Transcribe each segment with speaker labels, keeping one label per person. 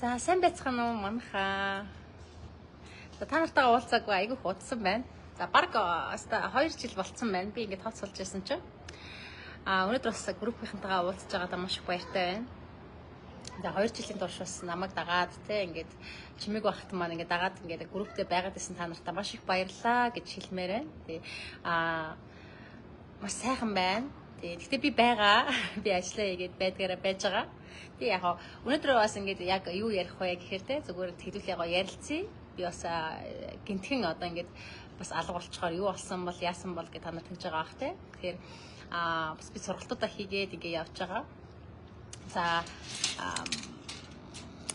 Speaker 1: За, сайн байцгаана уу, манайхаа. За, та нартайгаа уулзаагүй айгүй их удсан байна. За, баг 2 жил болцсон байна. Би ингээд тооцоолж байсан чинь. Өнөөдөр бас группийнхэнтэйгээ уулзж байгаадаа маш их баяртай байна. За, 2 жилийн турш бас намайг дагаад, те, ингээд чимээг багт маань ингээд дагаад, ингээд групптэй байгаад байсан та нартаа маш их баярлалаа гэж хэлмээр байна. Тэгээ маш сайхан байна. Тэгээ гэхдээ би байгаа. Би ажиллаа хийгээд байдгаараа байж байгаа. Тэгээ яг өнөөдөр бас ингээд яг юу ярих вэ гэхээр, те, зүгээр хэдүүлээ гоё ярилцъя. Би бас гинтхэн одоо ингээд бас алга болчоор юу болсон бол, яасан бол гэж та нар тэгж байгаа бах, те. Тэгэхээр бас би сургалтуудаа хийгээд ингээд явж байгаа. За,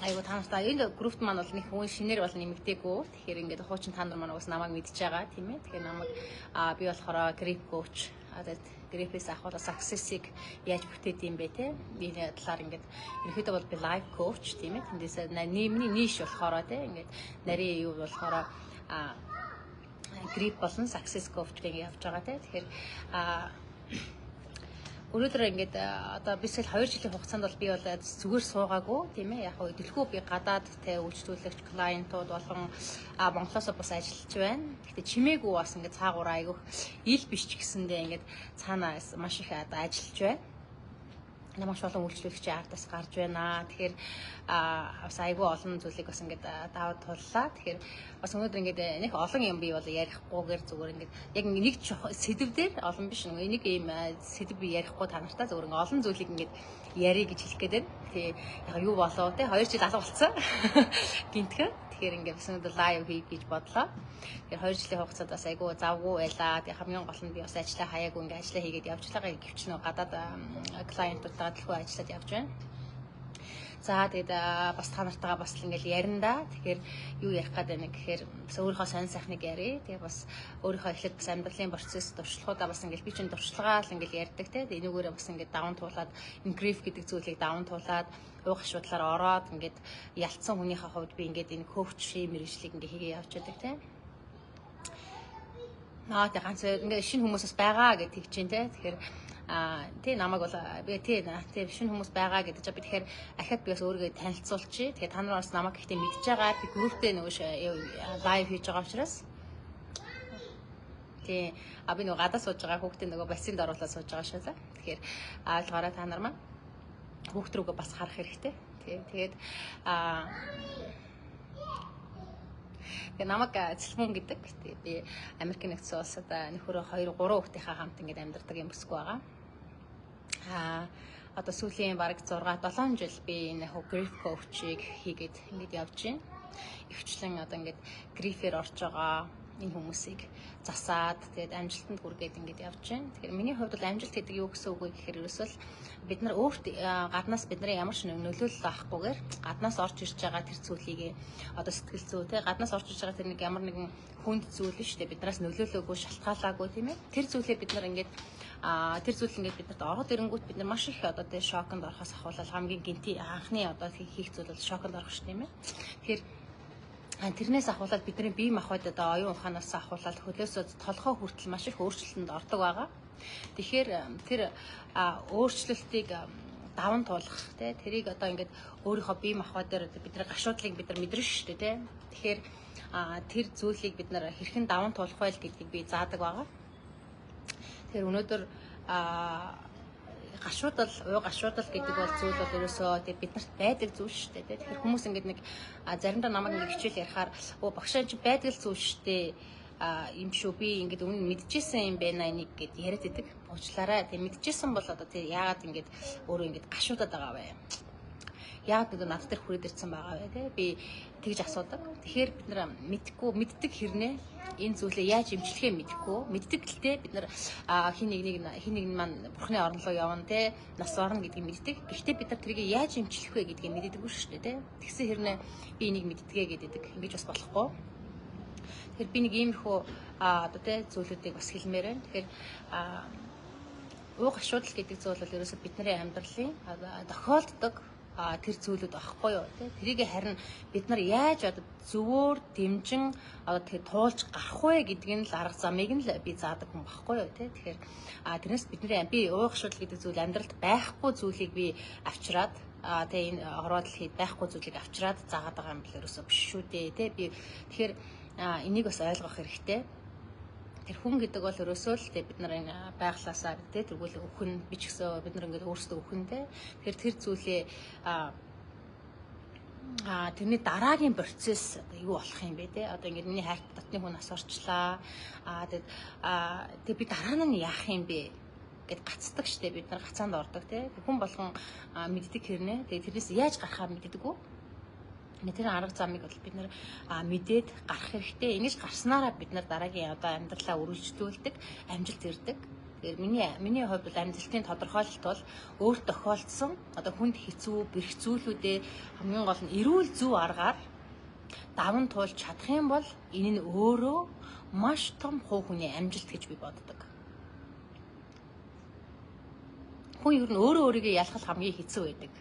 Speaker 1: айгу та нартай энэ группт маань бол нэг хүн шинээр бол нэмэгдээгүй. Тэгэхээр ингээд хуучин та нар маань бас намайг мэдж байгаа, тийм ээ. Тэгэхээр намайг би болохоор grief coach, тэгээд grief-ээс ахуулаад success-ыг яаж бүтээдэг юм бэ, те. Энэ талаар ингээд ерөнхийдөө бол би life coach, тийм ээ. Тэндээс миний niche болохоор, те, ингээд нарийн юу болохоор grief болон success coach гэх явж байгаа, те. Тэгэхээр өнөөдөр ингээд одоо би сэл 2 жилийн хугацаанд бол би бол зүгээр суугаагүй, тийм ээ. Яг хөө дэлхүү би гадаад, те, үйлчлүүлэгч client ууд болон Монголоос бас ажиллаж байна. Гэхдээ чимээгүй бас ингээд цаагаараа айгүйх ил биш ч гэсэндээ ингээд цаанаа маш их одоо ажиллаж байна, маш олон үйлчлүүлэгчийн ардаас гарч байна. Тэгэхээр бас айгүй олон зүйлийг бас ингээд даваад туллаа. Тэгэхээр бас өнөөдөр ингээд нэг олон юм би бол ярихгүйгээр зүгээр ингээд яг нэг сэдэв дээр, олон биш, нэг ийм сэдэв би ярихгүй, та нартай зүгээр ингээд олон зүйлийг ингээд ярих гэж хэлэх гээд байна. Тэгээ яг юу болов, те, 2 жил алга болцсон. Гинтгэн. Тэгэхээр ингээд бас өнөөдөр live хийх гэж бодлоо. Тэгэхээр 2 жилийн хугацаанд бас айгүй завгүй байлаа. Тэгээ хамгийн гол нь би бас ажиллаа хаяагүй, ингээд ажиллаа хийгээд явж байгаа. Гэвч нөө гадаад client уудтайгаа төлхөө ажиллаад явж байна. За, тэгээд бас та нартайгаа бас л ингээл ярина да. Тэгэхээр юу ярих гээд байна гэхээр бас өөрийнхөө сонь сайхныг ярив. Тэгээ бас өөрийнхөө эхлээд бас амьдралын процесс, туршлагуудаа бас ингээл би чинь туршлагаа л ингээл ярьдаг, те. Энүүгээрээ бас ингээд даван туулаад, энэ grief гэдэг зүйлийг даван туулаад, уух ашуудлаар ороод ингээд ялцсан хүнийхээ хувьд би ингээд энэ coach ийн мэргэжлийг ингээд хийгээ явж байдаг, те. Наа, тэг ганц ингээд шинэ хүмүүс бас байгаа гэж тэгж чинь, те. Тэгэхээр тий, намайг бол би тий тий шинэ хүмүүс байгаа гэдэг чинь би тэгэхээр ахаад би бас өөрийгөө танилцуулчих. Тэгэхээр та нар бас намайг гэхдээ мэдж байгаа. Би групптэй нөгөө live хийж байгаа учраас тий, би нөгөө гадаа сууж байгаа хүүхдээ нөгөө бассейнд оруулаад сууж байгаа шүү дээ. Тэгэхээр ойлгоорой, та нар маань хүүхд рүүгээ бас харах хэрэгтэй. Тий, тэгээд тэгээ намайг Цэлмүн гэдэг. Тэгээ би Америкийн нэгдсэн улсад нөхөрөө 2 3 хүүхдийнхээ хамт ингээд амьдардаг юм бүсгүй байгаа. Одоо сүүлийн бараг 6 7 жил би энэ grief coach-ыг хийгээд ингээд явж байна. Ихэвчлэн одоо ингээд grief-ээр орж байгаа энэ хүмүүсийг засаад, тэгээд амжилтанд хүргээд ингээд явж байна. Тэгэхээр миний хувьд бол амжилт гэдэг юу гэсэн үг вэ гэхээр ерөөсөө л бид нар өөрт гаднаас бидний ямар ч нөлөөлөл авахгүйгээр гаднаас орж ирж байгаа тэр зүйлийг одоо сэтгэл зүй, те, гаднаас орж ирж байгаа тэр нэг ямар нэгэн хүнд зүйл шүү дээ, биднээс нөлөөлөөгүй, шалтгаалаагүй, тийм ээ. Тэр зүйлээ бид нар ингээд тэр зүйл ингээд биднэрт ороод ирэнгүүт бид нар маш их одоо тэ шоконд орохоос ахуулаад хамгийн гинти анхны одоо хийх зүйл бол шоконд орох шүү, тийм ээ. Тэгэхээр тэрнээс ахуулаад бидний бие махбод, одоо оюун ухаанаас ахуулаад хөлөөсөө толгой хүртэл маш их өөрчлөлтөнд ордог байгаа. Тэгэхээр тэр өөрчлөлтийг даван туулах, тий, тэрийг одоо ингээд өөрийнхөө бие махбод дээр бидний гашуудлыг бид нар мэдэрнэ шүү дээ, тий. Тэгэхээр тэр зүйлийг бид нар хэрхэн даван туулах вэ гэдгийг би заадаг байгаа. Тэгэхээр өнөөдөр гашуудал, уй гашуудал гэдэг бол зүйл бол ерөөсөө тэг биднэрт байдаг зүйл шүү дээ. Тэгэхээр хүмүүс ингээд нэг заримдаа намайг ингээд хичээл ярихаар "Өө, багшаа, чи байдаг л зүйл шүү дээ юм шүү, би ингээд өмнө мэдчихсэн юм байна энийг" гэд яриад идэг. Уучлаарай. Тэг мэдчихсэн бол одоо тэг яагаад ингээд өөрөө ингээд гашуудаад байгаа вэ? Яагаад нэг над дээр хүрээд ирсэн байгаа вэ, те? Би тэгж асуудаг. Тэгэхээр бид нар мэдхгүй, мэддэг хэрнээ энэ зүйлээ яаж эмчлэхээ мэдэхгүй, мэддэг гэлтэй бид нар хин нэг нэг хин нэг нь маань бурхны орон руу явна, те, нас орно гэдгийг мэддэг. Гэхдээ бид нар тэрийг яаж эмчлэх вэ гэдгийг мэддэггүй шүү дээ, те. Тэгсэн хэрнээ би энийг мэддэгэ гэдэг ингэж бас болохгүй. Тэгэхээр би нэг иймэрхүү одоо те зүйлүүдийг бас хэлмээр байна. Тэгэхээр ууг ашуудал гэдэг зүйл бол ерөөсөө бидний амьдралын тохиолддог тэр зүйлүүд багхгүй юу, тий. Тэрийг харин бид нар яаж одоо зөвөөр дэмжин одоо тэгээ туулж гарах вэ гэдгийг нь л, арга замыг нь л би заадаг хүн багхгүй юу, тий. Тэгэхээр тэрнээс бидний би уугшуул гэдэг зүйл амьдралд байхгүй зүйлийг би авчираад тэгээ энэ хорвоо дэлхийд байхгүй зүйлийг авчираад заагаад байгаа юм бол ерөөсөө биш шүү дээ тий. Би тэгэхээр энийг бас ойлгох хэрэгтэй. Тэр хүн гэдэг бол ерөөсөө л тий бид нар энэ байглаасаа тий тэргүүл өхөн, би ч гэсэн бид нар ингээд өөрсдөө өхөн тий. Тэгэхээр тэр зүйлээ тэрний дараагийн процесс одоо юу болох юм бэ те? Одоо ингээд миний хайрт дотны хүн нас орчлаа. Тэгээд тэг би дараа нь яах юм бэ гэд гацдаг штэ, бид нар гацаанд ордог те. Хүн болгон мэддэг хэрнээ. Тэгээд тэрнээс яаж гарахаа мэддэггүй. Тэр арга замыг бол бид нар мэдээд гарах хэрэгтэй. Ингэж гарснараа бид нар дараагийн одоо амьдралаа үргэлжлүүлдэг, амжилт ирдэг. Тэгэхээр миний хувьд бол амжилтын тодорхойлолт бол өөр тохиолдсон одоо хүнд хэцүү, бэрх зүйлүүдээ хамгийн гол нь эрүүл зөв аргаар даван туулж чадах юм бол энэ нь өөрөө маш том хувь хүний амжилт гэж би боддог. Хүн ер нь өөрөө өөрийгөө ялах хамгийн хэцүү байдаг.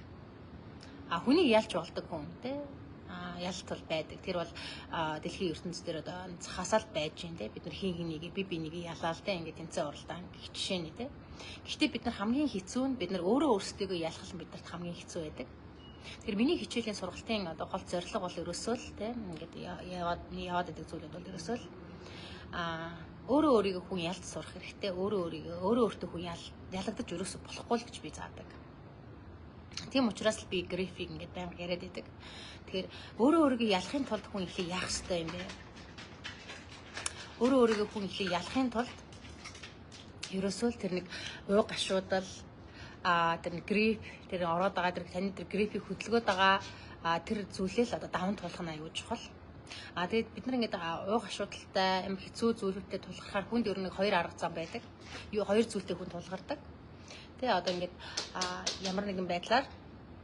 Speaker 1: А хүнийг ялж болдог хүн тий ялалт бол байдаг. Тэр бол дэлхийн ертөнц дээр одоо хасаал байж гин те. Бид нар хин хинийгээ би бинийг ялаал те, ингээд тэнцээ уралдаан гэх жишээ нэ те. Гэхдээ бид нар хамгийн хэцүү нь бид нар өөрөө өөрсдийгөө ялах нь биднэрт хамгийн хэцүү байдаг. Тэр миний хичээлийн сургалтын одоо гол зорилго бол ерөөсөө л те ингээд яваад байдаг зүйлүүд бол ерөөсөө л өөрөө өөрийгөө хүн ялж сурах хэрэгтэй. Өөрөө өөрийгөө өөрөө өөртөө хүн ялагдаж ерөөсөө болохгүй л гэж би заадаг. Тийм учраас л би график ингээд байнга яриад байдаг. Тэгэхээр өөрөө өөрийгөө ялахын тулд хүн эхлээ яах ёстой юм бэ? Өөрөө өөрийгөө хүн эхлээ ялахын тулд ерөөсөө л тэр нэг ууг гашуудал, тэр нэг грипп, тэр ороод байгаа тэр таны тэр гриппийг хөдөлгөөд байгаа тэр зүйлээ л одоо даван туулах нь аюул чухал. Тэгээд бид нар ингээд ууг гашуудалтай юм хэцүү зүйлүүдтэй тулгархаар хүнд ер нь хоёр арга зам байдаг. Юу хоёр зүйлтэй хүн тулгардаг. Тэ одоо ингээд ямар нэгэн байдлаар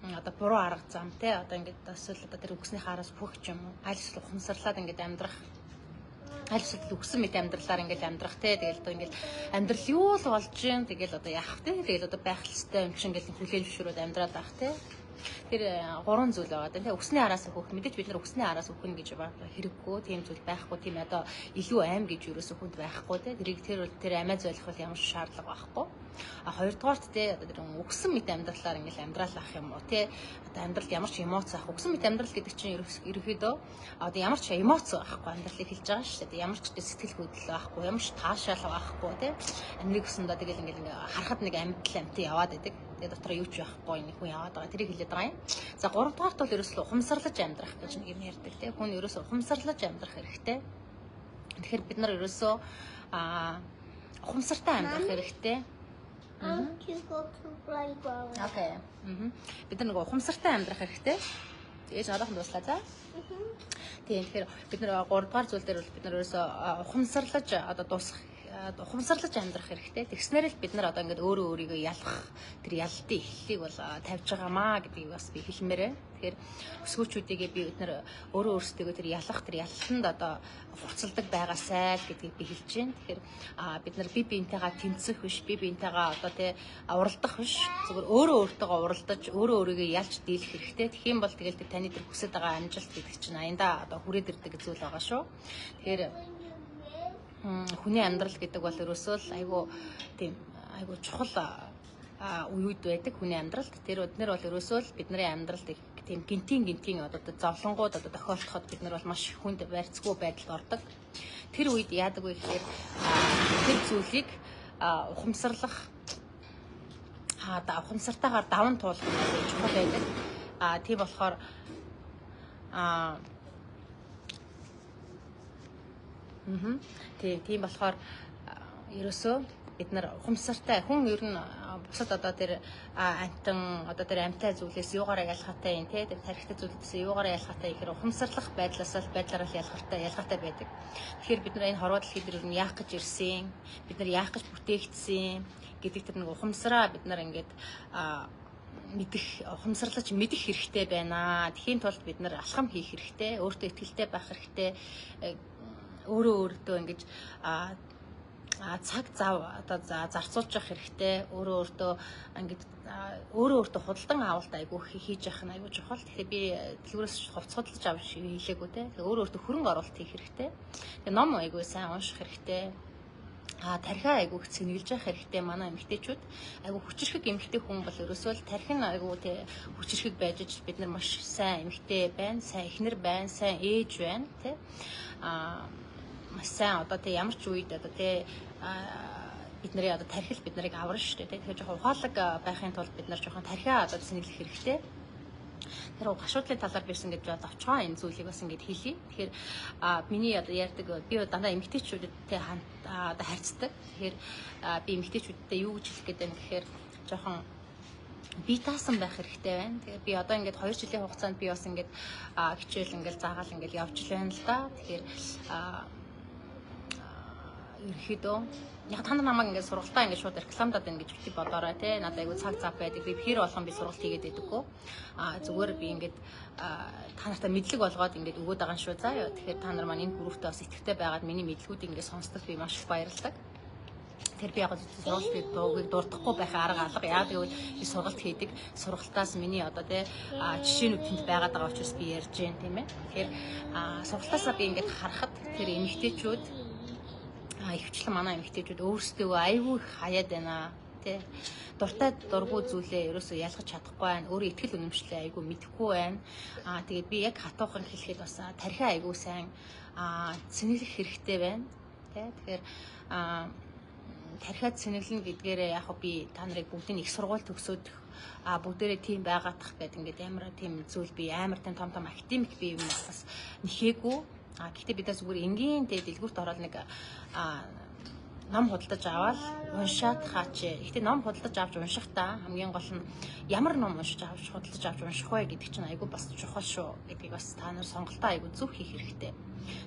Speaker 1: одоо буруу арга зам те одоо ингээд эсвэл одоо тэр үгснийхээ араас бүх ч юм уу аль эсвэл ухамсарлаад ингээд амьдрах, аль эсвэл үгсэн мэт амьдралаар ингээд амьдрах те. Тэгэл одоо ингээд амьдрал юу л болж юм, тэгэл одоо яах те, тэгэл одоо байх ёстой юм чинь ингээд хүлээн зөвшөөрөөд амьдраад байх те. Тэр гурван зүйл байгаа те. Үгсний араас өөхөх, мэдээж бид нар үгсний араас өөхнө гэж хэрэггүй, тийм зүйл байхгүй, тийм одоо илүү аим гэж ерөөсөө хүнд байхгүй те. Тэрийг тэр бол тэр амиа зойлох бол ямар ч шаардлага байхгүй. А хоёрдугаарт те одоо тэр үгсэн мэт амьдралаар ингээл амьдрал ах юм уу те. Одоо амьдралд ямар ч эмоц ах. Үгсэн мэт амьдрал гэдэг чинь ерөөхдөө одоо ямар ч эмоц байхгүй амьдралыг хэлж байгаа шүү дээ. Ямар ч сэтгэл хөдлөл байхгүй, ямар ч таашаал байхгүй те. Амьдрыг өсөндөө тэгэл ингээл ингээ харахад нэг амьтал амьтан яваад байдаг. Тэгээ дотор юу ч байхгүй нэг хүн яваад байгаа. Тэрийг хэлээд байгаа юм. За гуравдугаарт бол ерөөсөө ухамсарлаж амьдрах гэж нэг юм ярьдаг те. Хүн ерөөсөө ухамсарлаж амьдрах хэрэгтэй. Тэгэхээр бид нар ерөөсөө ухамсартай амьдрах хэрэгтэй. Окей. Бид нар нэг ухамсартай амьдрах хэрэгтэй. Ээж одоохон дуслаа за. Тийм, тэгэхээр бид нар 3 дугаар зүйл дээр бол бид нар ерөөсөө ухамсарлаж одоо дуусах, ухамсарлаж амьдрах хэрэгтэй. Тэгснээр л бид нар одоо ингээд өөрөө өөрийгөө ялах тэр ялалтын эхлэлийг бол тавьж байгаамаа гэдгийг бас би хэлмээр байна. Тэгэхээр өсгөөчүүдийгээ би бид нар өөрөө өөрсдийгөө тэр ялах тэр ялалтанд одоо хурцлдаг байгаасай л гэдгийг би хэлж байна. Тэгэхээр бид нар бие биентэйгээ тэмцэх биш, бие биентэйгээ одоо тий уралдах биш. Зүгээр өөрөө өөртөөгөө уралдаж, өөрөө өөрийгөө ялж дийлэх хэрэгтэй. Тэгэх юм бол тэгэл таны тэр хүсэж байгаа амжилт гэдэг чинь аяндаа одоо хүрээд ирдэг зүйл байгаа шүү. Тэгэхээр хүний амьдрал гэдэг бол ерөөсөө л айгүй тийм айгүй чухал үеуд байдаг хүний амьдралд. Тэр өднөр бол ерөөсөө л бидний амьдралд тийм гинтийн одоо зовлонгууд одоо тохиолдоход бид нар бол маш хүнд барьцгүй байдалд ордог. Тэр үед яадаг вэ гэхээр тэр зүйлийг ухамсарлах, ухамсартайгаар даван туулах нь чухал байдаг. Тийм болохоор тийм болохоор ерөөсөө бид нар ухамсартай хүн ер нь бусад одоо тэр амтан одоо тэр амьтай зүйлээс юугаараа ялгаатай юм те, тэр тархитай зүйлээс юугаараа ялгаатай гэхээр ухамсарлах байдлаасаа л байдлаараа л ялгаатай байдаг. Тэгэхээр бид нар энэ хорвоо дэлхий дээр ер нь яах гэж ирсэн, бид нар яах гэж бүтээгдсэн гэдэг тэр нэг ухамсараа бид нар ингээд мэдэх, ухамсарлаж мэдэх хэрэгтэй байна. Тэхийн тулд бид нар алхам хийх хэрэгтэй, өөртөө ихтэй байх хэрэгтэй, өөрөө өөртөө ингэж цаг зав одоо зарцуулж явах хэрэгтэй. Өөрөө өөртөө ингэж өөрөө өөртөө худалдан авалт айгүй хийж явах нь айгүй чухал. Тэгэхээр би дэлгүүрээс хувц худалдаж авч хийлээгүй те. Тэгэхээр өөрөө өөртөө хөрөнгө оруулалт хийх хэрэгтэй. Тэгээ ном айгүй сайн унших хэрэгтэй. Тархиа айгүй цэнэглэж явах хэрэгтэй. Манай эмэгтэйчүүд айгүй хүчирхэг эмэгтэй хүн бол ерөөсөө л тархи нь айгүй тэ хүчирхэг байж иж бид нар маш сайн эмэгтэй байна, сайн эхнэр байна, сайн ээж байна тэ. Маш сайн одоо тэ ямар ч үед одоо тэ бидний одоо тархил бид нарыг аварна шүү дээ тэ. Тэгэхээр жоохон ухаалаг байхын тулд бид нар жоохон тархиа одоо цэнэглэх хэрэгтэй. Тэр гашуудлын талаар бирсэн гэж бод авчгаа энэ зүйлийг бас ингэж хэлье. Тэгэхээр миний одоо ярьдаг би дандаа эмэгтэйчүүдтэй одоо харьцдаг. Тэгэхээр би эмэгтэйчүүдтэй юу гэж хэлэх гээд байна гэхээр жоохон бие даасан байх хэрэгтэй байна. Тэгэхээр би одоо ингээд 2 жилийн хугацаанд би бас ингээд хичээл ингээд заагаал ингээд явж л байна л да. Тэгэхээр ерөөхдөө яг та нар намайг ингээд сургалтаа ингээд шууд рекламдаад байна гэж бити бодоорой те. Надад айгу цаг зав байдаг. Би хэр болгон би сургалт хийгээд байдаггүй. Зүгээр би ингээд та нартай мэдлэг болгоод ингээд өгөөд байгаа юм шүү заа юу. Тэгэхээр та нар маань энэ групптэй бас итгэвтэй байгаад миний мэдлгүүдийг ингээд сонсдог би маш их баярладаг. Тэр би яг сургалтыг дуугийг дурдахгүй байх арга алга. Яг гэвэл би сургалт хийдэг. Сургалтаас миний одоо те жишээнүүд тэнд байгаад байгаа учраас би ярьж байна тийм ээ. Тэгэхээр сургалтаасаа би ингээд харахад тэр эмэгтэйчүүд ихэвчлэн манай эмэгтэйчүүд өөрсдөө айгүй их хаяад байна тий. Дуртай дургүй зүйлээ ерөөсөө ялгаж чадахгүй байна. Өөрөө итгэл үнэмшлээ айгүй мэдэхгүй байна. Тэгээд би яг хатуухан хэлэхэд бас тархиа айгүй сайн цэнэглэх хэрэгтэй байна тий. Тэгэхээр тархиа цэнэглэнэ гэдгээрээ яг би та нарыг бүгдийг их сургууль төгсөөд бүгдээрээ тийм байгаадах гэдэг ингээд амар тийм зүйл би амар тийм том том академик би юм бас нэхээгүй. Гэхдээ бид нар зүгээр энгийн тэ дэлгүүрт ороод нэг ном худалдаж аваад уншаад хаач. Гэхдээ ном худалдаж авч уншихдаа хамгийн гол нь ямар ном уншиж авч худалдаж авч унших вэ гэдэг чинь айгүй бас чухал шүү гэдгийг бас та нар сонголтоо айгүй зөв хийх хэрэгтэй.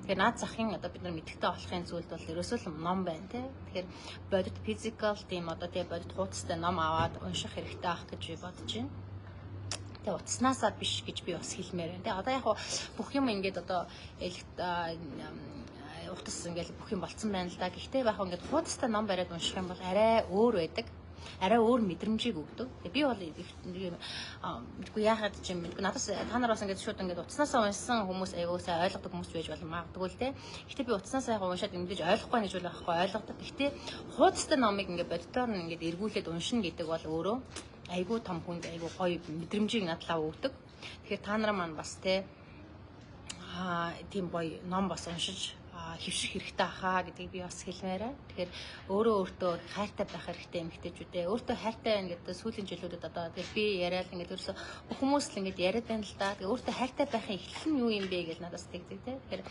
Speaker 1: Тэгэхээр наад захын одоо бид нар мэдхтэй болохын зүйлд бол ерөөсөө л ном байна те. Тэгэхээр бодит physical тийм одоо тэ бодит хуудастай ном аваад унших хэрэгтэй ах гэж би бодож байна. Тэгээ утаснаасаа биш гэж би бас хэлмээр байна. Тэгээ одоо яг бүх юм ингээд одоо утас ингээд бүх юм болцсон байна л да. Гэхдээ яг ингээд хуудастай ном бариад унших юм бол арай өөр байдаг. Арай өөр мэдрэмжийг өгдөг. Тэгээ би бол мэдгүй яхад ч юм мэдгүй. Надаас та нар бас ингээд шууд ингээд утаснаасаа уншсан хүмүүс айгүй сайн ойлгодог хүмүүс байж болно магадгүй л те. Гэхдээ би утаснаасаа яг уншаад ингэж ойлгохгүй гэж бол байхгүй ойлгодог. Гэхдээ хуудастай номыг ингээд боддоор нь ингээд эргүүлээд уншина гэдэг бол өөрөө айгүй том хүнд айгүй гоё мэдрэмжийг надлаа өгдөг. Тэгэхээр та нар маань бас те тийм гоё ном бас уншиж хэвших хэрэгтэй хаа гэдгийг би бас хэлмээр байна. Тэгэхээр өөрөө өөртөө хайртай байх хэрэгтэй эмэгтэйчүүдээ. Өөртөө хайртай байна гэдэг сүүлийн жилүүдэд одоо тэгэхээр би яриад ингээд ерөөсө бүх хүмүүс л ингээд яриад байна л да. Тэгээ өөртөө хайртай байхын эхлэл нь юу юм бэ гэж надаас тэгдэг те. Тэгэхээр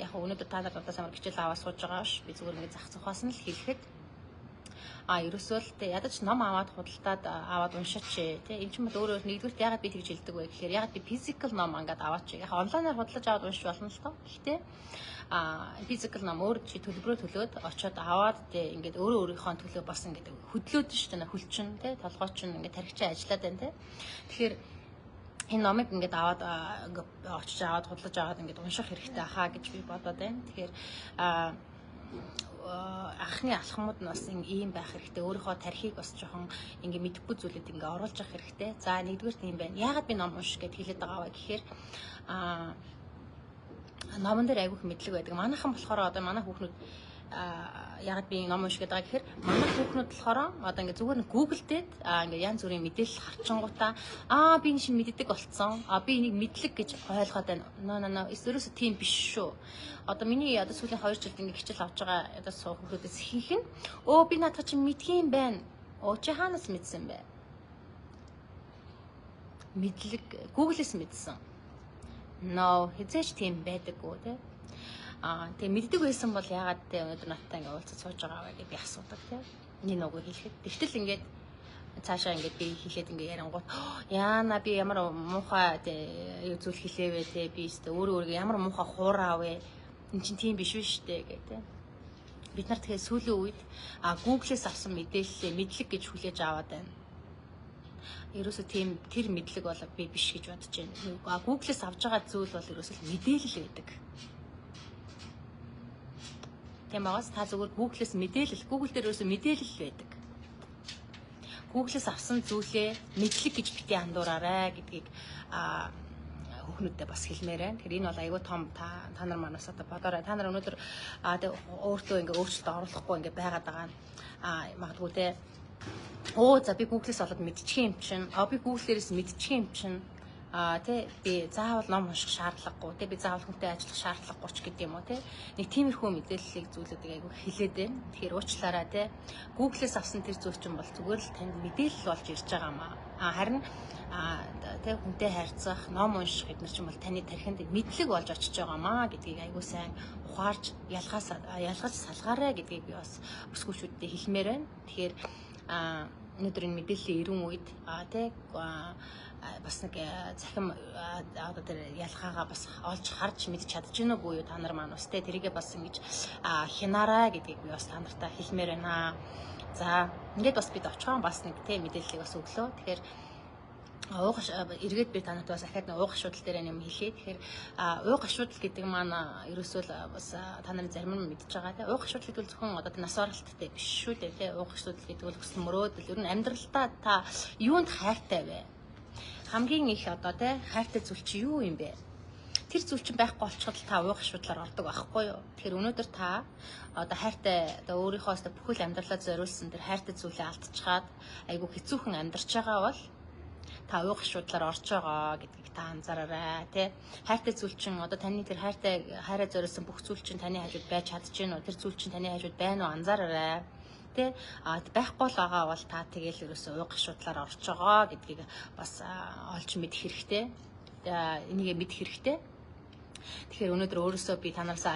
Speaker 1: яг өнөөдөр та нар надаас амар хичээл аваад сууж байгаа ш. Би зүгээр ингээд зах зухаас нь л хэлэхэд ерөөсөө л те ядаж ном аваад худалдаад аваад уншаач те. Энэ ч юм бол өөрөө нэгдүгürt ягаад би тэгж хэлдэг вэ гэхээр ягаад би physical ном ингээд аваач. Яг онлайнаар худалдаж аваад уншиж болно л тоо. Гэхдээ physical ном өөр чи төлбөрөө төлөөд очиод аваад те ингээд өөрөө өөрийнхөө төлөө бас ингээд хөдлөөд шүү дээ. Хөл чин те толгой чин ингээд тархичаа ажиллаад байна те. Тэгэхээр энэ номыг ингээд аваад ингээд очиж аваад худалдаж аваад ингээд унших хэрэгтэй хаа гэж би бодоод байна. Тэгэхээр анхны алхмууд нь бас ийм байх хэрэгтэй. Өөрийнхөө тархийг бас жоохон ингээ мэдэхгүй зүйлүүд ингээ оруулж явах хэрэгтэй. За нэгдүгээр тийм байна. Яагаад би ном унших гэд хэлээд байгаа вэ гэхээр номон дээр айгүйх мэдлэг байдаг. Манайхан болохоор одоо манай хүүхнүүд яагаад би ном унших гэдэг байгаа гэхээр манай хүүхнүүд болохоор одоо ингээ зүгээр нь Google дээд ингээ янз бүрийн мэдээлэл харчингуудаа би энэ шинэ мэддэг болцсон. Би энийг мэдлэг гэж ойлгоод байна. Но но но ерөөсөө тийм биш шүү. Одоо миний одоо сүүлийн 2 жилд ингээ хичээл авч байгаа одоо хүүхдүүдээс ихэнх нь би наадах чинь мэдх юм байна. Чи хаанаас мэдсэн бэ? Мэдлэг Google-с мэдсэн. No, хэзээ ч тийм байдаггүй те. Тэгээ мэддэг байсан бол яагаад те өнөөдөр надтай ингээ уулзаж сууж байгаа вэ гэж би асуудаг те. Нэг нүгөө хэлэхэд. Тэгтэл ингээд цаашаа ингээд би хэлээд ингээ ярангуут яана би ямар муухай те зүйл хэлээвэ те би өстө өөрөө өөрийгөө ямар муухай хуураа вэ? Эн чинь тийм биш үү штэ гэх те. Бид нар тэгэхээр сүүлийн үед Google-ээс авсан мэдээллээ мэдлэг гэж хүлээж аваад байна. Ерөөсөө тийм тэр мэдлэг бол би биш гэж бодож байна. Google-ээс авж байгаа зүйл бол ерөөсөө мэдээлэл байдаг. Тийм байгаас та зүгээр Google-ээс мэдээлэл, Google дээр ерөөсөө мэдээлэл байдаг. Google-ээс авсан зүйлээ мэдлэг гэж бити андуураарай гэдгийг Хүүхнүүдэд бас хэлмээр байна. Тэгэхээр энэ бол айгүй том та нар манаас одоо бодоорой. Та нар өнөөдөр өөртөө ингээ өөрчлөлт оруулахгүй ингээ байгаад байгаа нь магадгүй те. Оо за би Google-с олоод мэдчих юм чинь. А би Google-ээрээс мэдчих юм чинь. А тэ би заавал ном унших шаардлагагүй тэ би заавал хүнтэй ажиллах шаардлагагүй ч гэдэг юм уу тэ нэг тиймэрхүү мэдээллийг зүйлүүдийг айгүй хэлээд байна. Тэгэхээр уучлаарай тэ Google-ээс авсан тэр зүйл чинь бол зүгээр л танд мэдээлэл болж ирж байгаа маа. А харин тэ хүнтэй харьцах, ном унших эднэр чинь бол таны тархинд мэдлэг болж очиж байгаа маа гэдгийг айгүй сайн ухаарч ялгаж салгаарай гэдгийг би бас өсгөөчүүдэд хэлмээр байна. Тэгэхээр өнөөдөр энэ мэдээллийн эрен үед тэ бас нэг захим одоо тэр ялгаагаа бас олж харж мэдж чадж гэнэ үгүй юу та нар маань бас тэ тэрийгээ бас ингэж хянаарай гэдгийг би бас та нартай хэлмээр байна. За ингээд бас бид очихон бас нэг тэ мэдээллийг бас өглөө. Тэгэхээр ууг эргээд би танад бас ахаад ууг ашуудал дээр юм хэлье. Тэгэхээр ууг ашуудал гэдэг маань ерөөсөө л бас та нарын зарим нь мэдж байгаа тийм. Ууг ашуудал гэдэг бол зөвхөн одоо нас оролттой биш шүү дээ тийм. Ууг ашуудал гэдэг бол хүсэл мөрөөдөл. Ер нь амьдралдаа та юунд хайртай вэ? Хамгийн их одоо тийм хайртай зүйл чи юу юм бэ? Тэр зүйл чинь байхгүй болчиход та ууг ашуудлаар ордог байхгүй юу? Тэгэхээр өнөөдөр та одоо хайртай одоо өөрийнхөө бүхэл амьдралаа зориулсан тэр хайртай зүйлээ алдчихад айгүй хэцүүхэн амьдарч байгаа бол та ууг ашуудлаар орж байгаа гэдгийг та анзаараарай тий. Хайртай зүйл чинь одоо таны тэр хайртай хайраа зориулсан бүх зүйл чинь таны хажууд байж чадж гин үү? Тэр зүйл чинь таны хажууд байна уу? Анзаараарай. Тий. А байхгүй л байгаа бол та тэгэл ерөөсөө ууг ашуудлаар орж байгаа гэдгийг бас олж мэдэх хэрэгтэй. Энийгээ мэдэх хэрэгтэй. Тэгэхээр өнөөдөр өөрөөсөө би танараас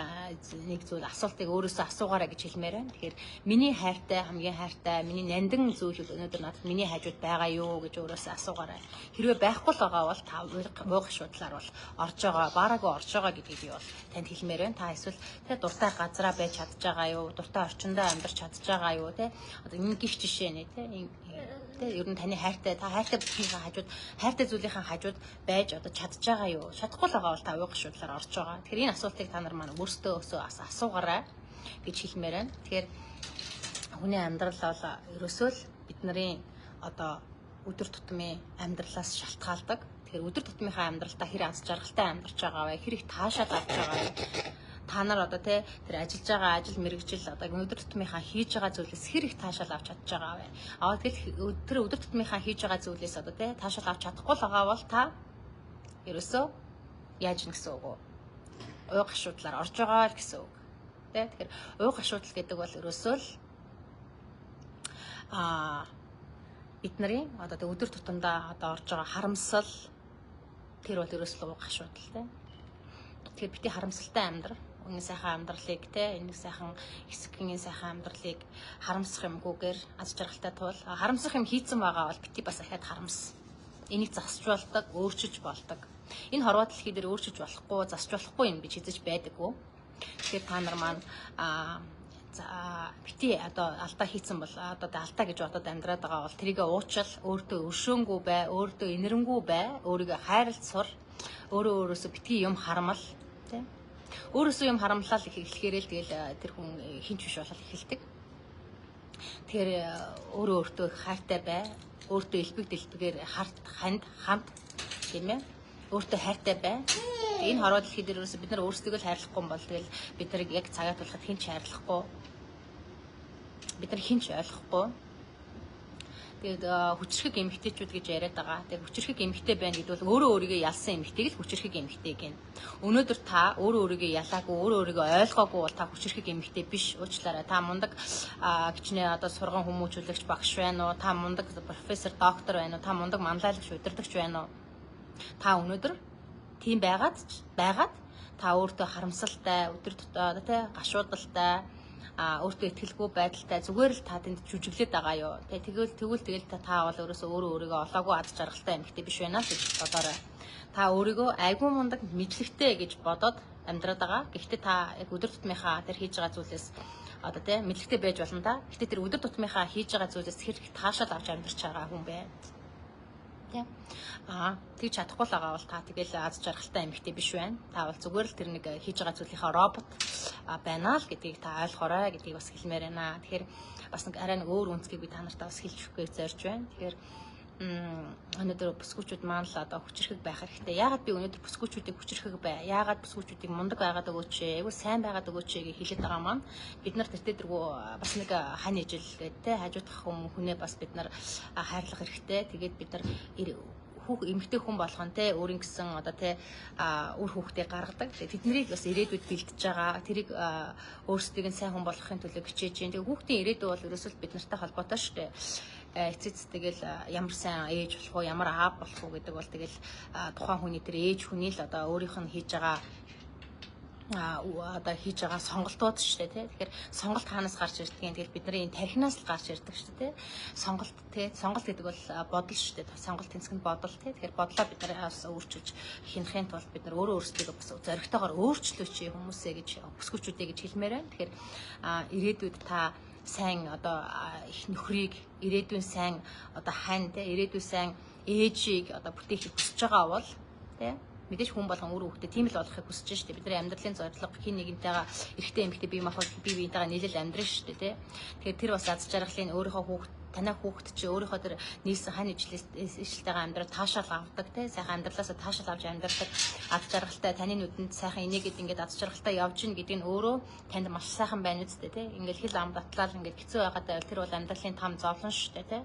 Speaker 1: нэг зүйл асуултыг өөрөөсөө асуугаарай гэж хэлмээр байна. Тэгэхээр миний хайртай, хамгийн хайртай, миний нандин зүйл өнөөдөр надад миний хажууд байгаа юу гэж өөрөөсөө асуугаарай. Хэрвээ байхгүй л байгаа бол та ууг ашуудлаар бол орж байгаа, бараагүй орж байгаа гэдгийг би бол танд хэлмээр байна. Та эсвэл тэ дуртай газараа байж чадж байгаа юу, дуртай орчиндөө амьдарч чадж байгаа юу, тэ одоо энэ гих жишээ нэ тэ тэ ер нь таны хайртай, та хайртай бүхнийхээ хажууд, хайртай зүйлийнхээ хажууд байж одоо чадж байгаа юу? Чадахгүй л байгаа бол та ууг ашуудлаар орж байгаа. Тэгэхээр энэ асуултыг та нар маань өөрсдөө өсөө асуугаарай гэж хэлмээр байна. Тэгэхээр хүний амьдрал бол ерөөсөө л бид нарын одоо өдөр тутмын амьдралаас шалтгаалдаг. Тэгэхээр өдөр тутмынхаа амьдралдаа хэр аз жаргалтай амьдарч байгаа вэ? Хэр их таашаал авч байгаа вэ? Та нар одоо тэ тэр ажиллаж байгаа ажил мэргэжил одоо өдөр тутмынхаа хийж байгаа зүйлээс хэр их таашаал авч чадж байгаа вэ? Аа тэгэл тэр өдөр тутмынхаа хийж байгаа зүйлээс одоо тэ таашаал авч чадахгүй л байгаа бол та ерөөсөө яаж гин гэсэн үг үү? Ууг ашуудлаар орж байгаа л гэсэн үг. Тэ тэгэхээр ууг ашуудлал гэдэг бол ерөөсөө л бид нарын одоо тэ өдөр тутамдаа одоо орж байгаа харамсал тэр бол ерөөсөө ууг ашуудлал тэ. Тэгэхээр бити харамсалтай амьдрал, энэ сайхан амьдралыг те энэ сайхан хэсэгэн сайхан амьдралыг харамсах юмгүйгээр аз жаргалтай тул харамсах юм хийцэн байгаа бол бити бас ахаад харамс. Энийг засч болдог, өөрчилж болдог. Энэ хорвоо дэлхий дээр өөрчилж болохгүй, засч болохгүй юм гэж хэзэж байдаггүй. Тэгэхээр та нар маань за бити одоо алдаа хийцэн бол одоо алдаа гэж бодоод амьдраад байгаа бол тэрийгэ уучил, өөртөө өршөөнгүй бай, өөртөө инэрэнгүй бай, өөрийгөө хайрлж сур, өөрөө өөрөөсөө битгий юм харамл тий. Өөрөөсөө юм харамлал эхлэхээрээ л тэгэл тэр хүн хинч биш болол эхэлдэг. Тэгэхээр өөрөө өөртөө хайртай бай, өөртөө элбэг дэлбэгээр харт ханд хамт тийм ээ. Өөртөө хайртай бай. Энэ хорвоо дэлхий дээр ерөөсөө бид нар өөрсдийгөө л хайрлахгүй юм бол тэгэл бид нарыг яг цагаат болоход хинч хайрлахгүй. Бид нар хинч ойлгохгүй. Тэгээд хүчрхэг эмэгтэйчүүд гэж яриад байгаа. Тэгээд хүчрхэг эмэгтэй байна гэдэг бол өөрөө өөрийгөө ялсан эмэгтэйг л хүчрхэг эмэгтэй гэнэ. Өнөөдөр та өөрөө өөрийгөө ялаагүй, өөрөө өөрийгөө ойлгоогүй бол та хүчрхэг эмэгтэй биш. Уучлаарай. Та мундаг гिचнээ одоо сурган хүмүүжүүлэгч багш байна уу? Та мундаг профессор, доктор байна уу? Та мундаг манлайлагч, удирдагч байна уу? Та өнөөдөр тийм байгаад та өөртөө харамсалтай, өдөр тутаа тэ гашуудалтай, өөртөө итгэлгүй байдалтай зүгээр л та тэнд жүжиглээд байгаа юу. Тэ тэгвэл та бол өөрөөсөө өөрөө өөрийгөө олоогүй аз жаргалтай эмэгтэй биш байна гэж бодоорой. Та өөрийгөө айгүй мундаг мэдлэгтэй гэж бодоод амьдраад байгаа. Гэхдээ та яг өдөр тутмынхаа тэр хийж байгаа зүйлээс одоо тэ мэдлэгтэй байж болно та. Гэхдээ тэр өдөр тутмынхаа хийж байгаа зүйлээс хэр их таашаал авч амьдарч байгаа хүн бэ? Тэ. Тэгж чадахгүй л байгаа бол та тэгэл аз жаргалтай эмэгтэй биш байна. Та бол зүгээр л тэр нэг хийж байгаа зүйлийнхаа робот байна л гэдгийг та ойлгоорой гэдгийг бас хэлмээр байна. Тэгэхээр бас нэг арай нэг өөр үнцгийг би та нартай бас хэлж өгөх гэж зорж байна. Тэгэхээр Өнөөдөр бүсгүүчүүд маань л одоо хүчирхэг байх хэрэгтэй. Яагаад би өнөөдөр бүсгүүчүүдийг хүчирхэг бай? Яагаад бүсгүүчүүдийг мундаг байгаад өгөөч ээ? Айгу сайн байгаад өгөөч ээ гэж хэлээд байгаа маань бид нар тэртээ дэргүү бас нэг хань ижил гэдэг те хажуудах хүнээ бас бид нар хайрлах хэрэгтэй. Тэгээд бид нар хүүх эмэгтэй хүн болгон те өөрийн гэсэн одоо те үр хүүхдээ гаргадаг. Тэднийг бас ирээдүйд бэлдэж байгаа. Тэрийг өөрсдийг нь сайн хүн болгохын төлөө хичээж байна. Тэгээ хүүхдийн ирээдүй бол ерөөсөө бид нартай холбоотой шүү дээ. Эцэц тэгэл ямар сайн ээж болох уу, ямар аав болох уу гэдэг бол тэгэл тухайн хүний тэр ээж хүний л одоо өөрийнх нь хийж байгаа одоо хийж байгаа сонголтууд шүү дээ тий. Тэгэхээр сонголт хаанаас гарч ирдэг юм? Тэгэл бидний энэ тархинаас л гарч ирдэг шүү дээ тий. Сонголт тий. Сонголт гэдэг бол бодол шүү дээ. Сонголт тэнцэх нь бодол тий. Тэгэхээр бодлоо бид нар бас өөрчилж хянахын тулд бид нар өөрөө өөрсдийгөө бас зоригтойгоор өөрчлөөч хүмүүсээ гэж бүсгүүчүүдээ гэж хэлмээр байна. Тэгэхээр ирээдүйд та сайн одоо их нөхрийг ирээдүйн сайн одоо хань тий ирээдүйн сайн ээжийг одоо бүтээхийг хүсэж байгаа бол тий мэдээж хүн болгон өөр хүүхдээ тийм л болохыг хүсэж штэ. Бидний амьдралын зорилго хин нэгнтэйгээ эрэгтэй эмэгтэй бие махбод бие биентэйгээ нийлэл амьдрах штэ тий. Тэгэхээр тэр бас аз жаргалын өөрийнхөө хүүхд танай хүүхд чи өөрийнхөө тэр нийлсэн хань ижилтэйгээ амьдрал таашаал авдаг тий. Сайхан амьдралаасаа таашаал авч амьдрдаг аз жаргалтай таны нүдэнд сайхан инээгээд ингээд аз жаргалтай явж гин гэдэг нь өөрөө танд маш сайхан байна үсттэй тий. Ингээд хил ам батлал ингээд хэцүү байгаад байвал тэр бол амьдралын там зовлон штэ тий.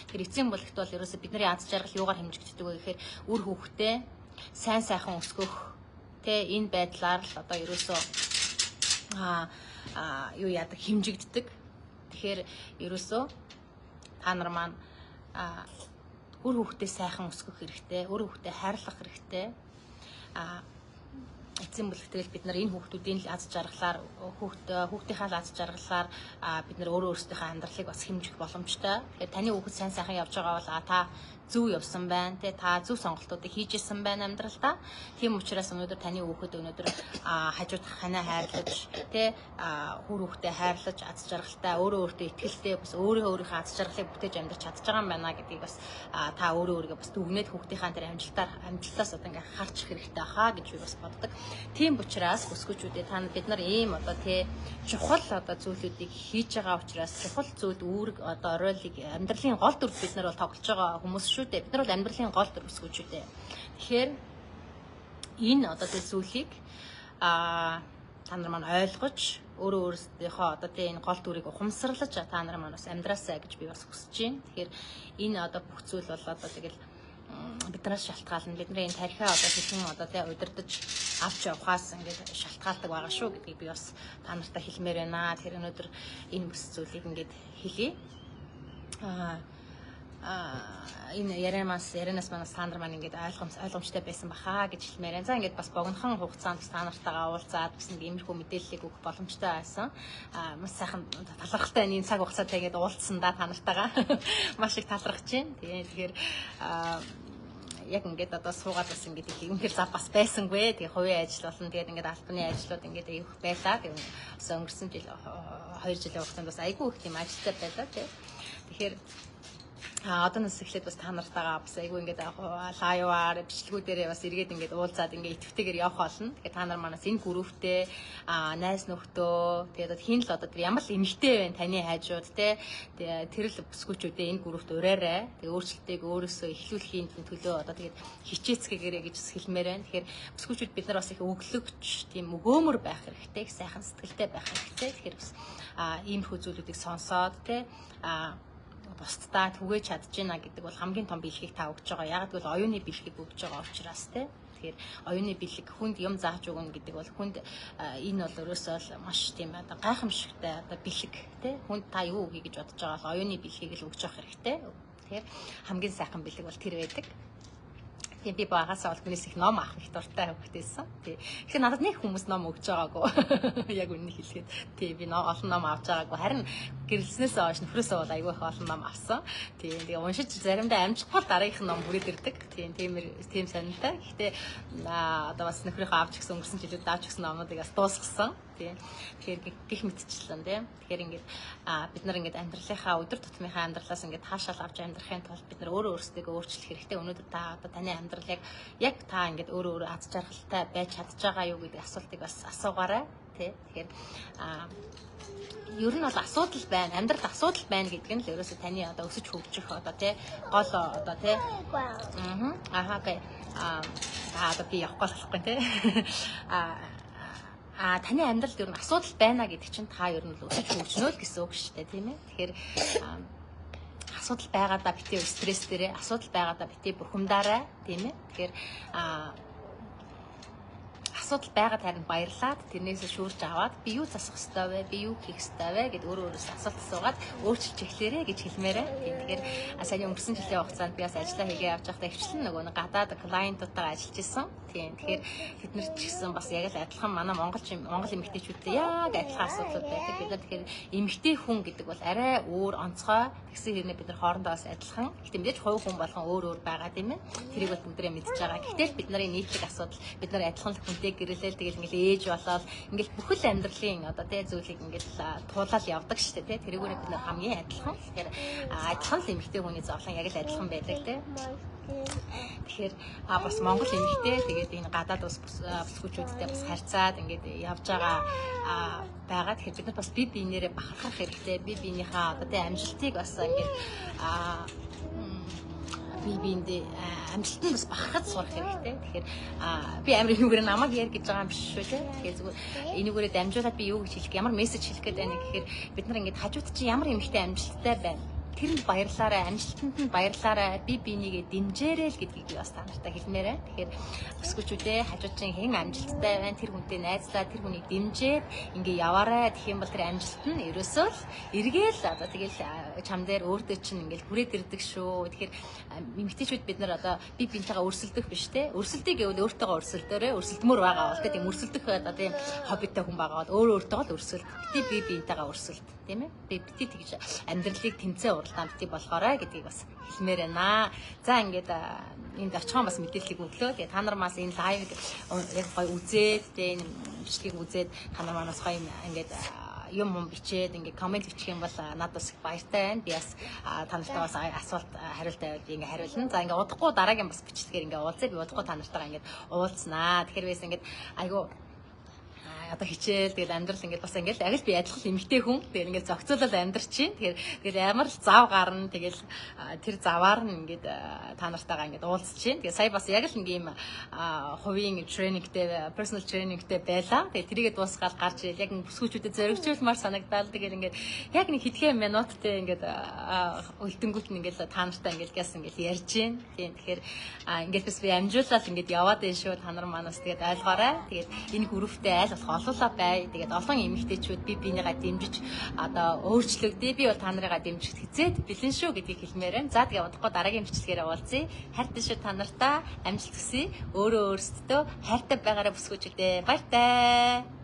Speaker 1: Тэр эцсийн бүлэгт бол ерөөсө бидний аз жаргал юугаар хэмжигддэг вэ гэхээр үр хүүхдээ сайн сайхан өсгөх тэ энэ байдлаар л одоо ерөөсөө юу яадаг хэмжигддэг. Тэгэхээр ерөөсөө та нар маань үр хүүхдээ сайхан өсгөх хэрэгтэй, үр хүүхдээ хайрлах хэрэгтэй. Эцсийн бүлэгтэл бид нар энэ хүүхдүүдийн л аз жаргалаар хүүхдийнхаа л аз жаргалаар бид нар өөрөө өөрсдийнхээ амьдралыг бас хэмжих боломжтой. Тэгэхээр таны хүүхэд сайн сайхан явж байгаа бол та зөв явсан байна те, та зөв сонголтуудыг хийж исэн байна амьдралдаа. Тийм учраас өнөөдөр таны хүүхэд өнөөдөр хажууд ханаа хайрлаж те, хүр хүүхдээ хайрлаж аз жаргалтай, өөрөө өөртөө итгэлтэй бас өөрөө өөрийнхөө аз жаргалыг бүтээж амьдрч чадж байгаа юм байна гэдгийг бас та өөрөө өөрийгөө бас дүгнээд хүүхдийнхаа тэр амжилтаас одоо ингээ харчих хэрэгтэй хаа гэж би бас боддог. Тийм учраас бүсгүүчүүдээ та бид нар ийм одоо те чухал одоо зүйлүүдийг хийж байгаа учраас чухал зүйл үүрэг одоо оройлыг амьдралын гол дүр бид нар бол тоглож байгаа хүмүүс шүү дээ. Бид нар бол амьдралын гол дүр бүсгүүчүүдээ. Тэгэхээр энэ одоо тэр зүйлийг та нар маань ойлгож өөрөө өөрсдийнхөө одоо тэ энэ гол дүрийг ухамсарлаж та нар маань бас амьдраасай гэж би бас хүсэж байна. Тэгэхээр энэ одоо бүх зүйл бол одоо тэгэл биднээс шалтгаална. Бидний энэ тархиа одоо хэрхэн одоо тэ удирдах авч явахаас ингээд шалтгаалдаг байгаа шүү гэдгийг би бас та нартай хэлмээр байна. Тэгэхээр өнөөдөр энэ бүс зүйлийг ингээд хэлье. Энэ ярианаас манаас та нар маань ингээд ойлгомжтой байсан баха гэж хэлмээр байна. За ингээд бас богинохон хугацаанд та нартайгаа уулзаад бас нэг иймэрхүү мэдээллийг өгөх боломжтой байсан. Маш сайхан талархалтай энэ цаг хугацаатай ингээд уулзсандаа та нартайгаа маш их талархаж байна. Тэгэхээр яг ингээд одоо суугаад бас ингээд их үнэхэр зав бас байсангүй. Тэгээ хувийн ажил болно. Тэгээд ингээд албаны ажлууд ингээд их байлаа. Тэгээ бас өнгөрсөн жил 2 жилийн хугацаанд бас айгүй их тийм ажилтай байлаа тий. Тэгэхээр одоо нас эхлээд бас та нартайгаа бас айгүй ингээд лайваар бичлэгүүдээрээ бас эргээд ингээд уулзаад ингээд идэвхтэйгээр явах болно. Тэгэхээр та нар манаас энэ групптэй найз нөхдөө тэгээд хин л одоо тэр ямар л эмэгтэй байна таны хажууд те тэр л бүсгүүчүүдээ энэ группт ураарай. Тэгээ өөрчлөлтийг өөрөөсөө эхлүүлэхийн төлөө одоо тэгээд хичээцгээгээрэй гэж хэлмээр байна. Тэгэхээр бүсгүүчүүд бид нар бас их өглөгч тийм өгөөмөр байх хэрэгтэй, их сайхан сэтгэлтэй байх хэрэгтэй. Тэгэхээр бас иймэрхүү зүйлүүдийг сонсоод те бусдаа түгээж чадж байна гэдэг бол хамгийн том бэлгийг та өгч байгаа. Яг гэвэл оюуны бэлгийг өгч байгаа учраас те. Тэгэхээр оюуны бэлэг хүнд юм зааж өгнө гэдэг бол хүнд энэ бол өөрөөсөө л маш тийм одоо гайхамшигтай одоо бэлэг те. Хүнд та юу өгье гэж бодож байгаа бол оюуны бэлгийг л өгч явах хэрэгтэй. Тэгэхээр хамгийн сайхан бэлэг бол тэр байдаг. Тийм би багасаа бол хүнээс их ном авах их дуртай хөвгтэйсэн. Тий. Тэгэхээр надад нэг хүмүүс ном өгч байгаагүй. Яг үнэнийг хэлэхэд тий би олон ном авч байгаагүй. Харин гэрлснээс хойш нөхрөөсөө бол айгүй их олон ном авсан. Тий. Тэгээ уншиж заримдаа амжихгүй дараагийнх ном хүрээд ирдэг. Тий. Тийм сонинтай. Гэхдээ одоо бас нөхрийнхөө авч гисэн өнгөрсөн жилүүд авч гисэн номнуудыг бас дуусгасан. Тий. Тэгэхээр гих мэтчлэн тий. Тэгэхээр ингээд бид нар ингээд амьдралынхаа өдөр тутмынхаа амьдралаас ингээд таашаал авч амьдрахын тулд бид нар өөрөө өөрсдийгөө өөрчлөх хэрэгтэй. Өнөөдөр та одоо таны амьдрал яг та ингээд өөрөө өөрөө аз жаргалтай байж чадж байгаа юу гэдэг асуултыг бас асуугаарай. Тэ. Тэгэхээр ер нь бол асуудал байна. Амьдралд асуудал байна гэдэг нь л ерөөсөө таны одоо өсөж хөгжих одоо тий гол одоо тий. Аа. Аха, okay. Аа, одоо би явахгүй болохгүй тий. Аа, таны амьдралд ер нь асуудал байна гэдэг чинь та ер нь л өсөж хөгжнө л гэсэн үг шүү дээ, тийм ээ. Тэгэхээр асуудал байгаадаа битгий стресс дээрээ, асуудал байгаадаа битгий бухимдаарай, тийм ээ. Тэгэхээр асуудал байгаад харин баярлаад, тэрнээс шүүрч аваад, би юу засах ёстой вэ? Би юу хийх ёстой вэ гэд өөрөө өөрөөсөө асуулт асуугаад өөрчилж эхлээрэй гэж хэлмээрээ. Тийм, тэгэхээр саяны өнгөрсөн жилийн хугацаанд би бас ажиллаа хийгээ явж байхдаа ихвчлэн нөгөө нэг гадаад client уудтайгаа ажиллаж исэн. Тийм, тэгэхээр тэд нар ч гэсэн бас яг л адилхан манай Монгол эмэгтэйчүүдтэй яг адилхан асуудлууд байдаг. Бид нар тэгэхээр эмэгтэй хүн гэдэг бол арай өөр, онцгой. Тэгсэн хэрнээ бид нар хоорондоо бас адилхан. Гэхдээ мэдээж хувь хүн болгон өөр өөр байгаа, тийм ээ. Тэрийг бол бүгдээрээ мэдж байгаа. Гэхдээ бид нарын нийтлэг асуудал, бид нар адилхан л хүнтэй гэрлээл, тэгэл ингээл ээж болоод ингээл бүхэл амьдралын одоо тий зүйлийг ингээл туулаад явдаг шүү дээ, тий. Тэрүүгээр бид нар хамгийн адилхан. Тэгэхээр адилхан л эмэгтэй хүний зовлон яг л адилхан байдаг, тий. Тэгэхээр бас Монгол эмэгтэй, тэгээд энэ гадаад ус бүсгүүчүүдтэй бас харьцаад ингээд явж байгаа байгаа. Тэгэхээр бид нар бас бие биенээрээ бахархах хэрэгтэй. Бие биенийхээ одоо тий амжилтыг бас ингээд бие биендээ амжилтанд бас бахархаж сурах хэрэгтэй. Тэгэхээр би амар энүүгээр намайг яар гэж байгаа юм биш шүү дээ. Тэгэхээр зүгээр энүүгээрээ дамжуулаад би юу гэж хэлэх, ямар мессеж хэлэх гээд байна гэхээр бид нар ингээд хажууд чи ямар эмэгтэй амжилттай байна, тэрэнд баярлаарай, амжилтанд нь баярлаарай, бие биенийгээ дэмжээрэй л гэдгийг би бас та нартай хэлмээр байна. Тэгэхээр бүсгүүчүүдээ, хажууд чинь хэн амжилттай байна, тэр хүнтэй найзлаа, тэр хүнийг дэмжиж ингээ яваарай. Тэгэх юм бол тэр амжилт нь ерөөсөө л эргээл одоо тэгэл чам дээр өөртөө чинь ингээл хүрээд ирдэг шүү. Тэгэхээр эмэгтэйчүүд, бид нар одоо бие биентэйгээ өрсөлдөх биш те. Өрсөлдөе гэвэл өөртөөгөө өрсөлдөөрэй. Өрсөлдмөр байгаа бол те, тийм өрсөлдөх одоо тийм хоббитой хүн байгаа бол өөрөө өөртөөгөө л өрсөлд. Битгий бие биентэйгээ өрсөлд, тийм ээ. Би битгий тэгж амьдралыг тэмцээн уралдаан битгий болохоорой гэдгийг бас хэлмээр байна. За, ингээд энд очихон бас мэдээллийг өглөө. Тэгээ та нар бас энэ live ыг яг гоё үзээд, тэгээ энэ бичлэгийг үзээд, та нар манаас гоё ингээд юм юм бичээд, ингээ comment бичих юм бол надад бас их баяртай байна. Би бас та нартай бас асуулт хариулт байвал би ингээ хариулна. За, ингээ удахгүй дараагийн бас бичлэгээр ингээ уулзъя. Би удахгүй та нартайгаа ингээ уулзнаа. Тэгэхээр бис ингээд айгу одоо хичээл, тэгэл амьдрал ингээд бас ингээд яг л би адилхан эмэгтэй хүн, тэгэл ингээд зохицуулаад амьдарч чинь. Тэгэхээр тэгэл ямар л зав гарна, тэгэл тэр заваар нь ингээд та нартайгаа ингээд уулзч чинь. Тэгээ сая бас яг л ингээд юм хувийн training тэй, personal training тэй байлаа. Тэгээ тэрийгэ дуусгаад гарч ирэл яг бүсгүүчүүдэд зоригжуулмаар санагдал. Тэгэл ингээд яг нэг хэдхэн минуттай ингээд үлдэнгүүт нь ингээд та нартай ингээд гяс ингээд ярьж гин. Тийм, тэгэхээр ингээд бас би амжуулаад ингээд яваад байна шүү. Та нар манаас тэгээд ойлгоорой. Тэгээд энэ групптэй аль болох олуулаа бай. Тэгээд олон эмэгтэйчүүд бие биенийгээ дэмжиж одоо өөрчлөгдөе. Би бол та нарыгаа дэмжих хэзээд бэлэн шүү гэдгийг хэлмээр байна. За, тэгээ удахгүй дараагийн бичлэгээр уулзъя. Хайртай шүү та нартаа, амжилт хүсье. Өөрөө өөрсдөө хайртай байгаарай, бүсгүүчүүдээ. Баяртай.